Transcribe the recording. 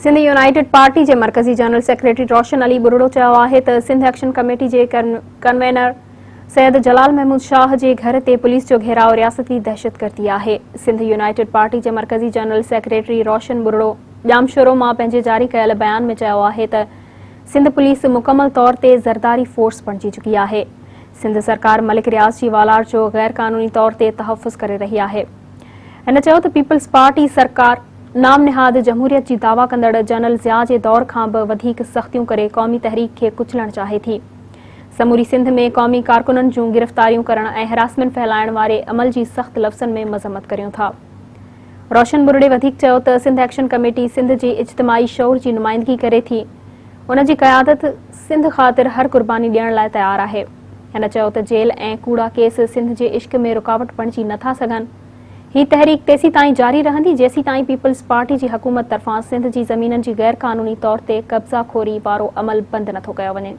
Sindh united party جي مرڪزي general secretary Roshan Ali Buriro چيو آهي ته سنڌ ايڪشن ڪميٽي جي ڪنوينر سيد جلال محمود شاهه جي گهر تي پوليس جو گهيراء رياستي دهشتگردي آهي. سنڌ يونائيٽيڊ پارٽي جي مرڪزي جنرل سيڪريٽري روشن ٻرڙو ڄامشورو مان پنهنجي جاري ڪيل بيان ۾ چيو آهي ته سنڌ پوليس مڪمل طور تي زرداري فورس بڻجي چڪي آهي. سنڌ سرڪار ملڪ رياض جي والار جو غير قانوني طور تي تحفظ ڪري رهي آهي. هن چيو ته پيپلز پارٽي سرڪار نام نهاد جمهوريت جي دعويٰ ڪندڙ جنرل ضياء جي دور کان به وڌيڪ سختيون ڪري قومي تحريڪ کي ڪچلڻ چاهي ٿي. سموري سنڌ ۾ قومي ڪارڪنن جون گرفتاريون ڪرڻ ۽ هراسمينٽ ڦهلائڻ واري عمل جي سخت لفظن ۾ مذمت ڪريون ٿا. روشن ٻرڙي وڌيڪ چيو ته سنڌ ايڪشن ڪميٽي سنڌ جي اجتماعي شعور جي نمائندگي ڪري ٿي، ان جي قيادت سنڌ خاطر هر قرباني ڏيڻ لاء تيار آهي. هن چيو ته جيل ۽ ڪوڙا ڪيس سنڌ جي عشق ۾ رڪاوٽ بڻجي نه ٿا سگهن. هي تحريڪ تيسيتائين جاري رهندي جيسيتائين پيپلز پارٽي جي حڪومت طرفان سنڌ جي زمينن جي غير قانوني طور تي قبضا خوري وارو عمل بند نه ٿو ڪيو وڃي.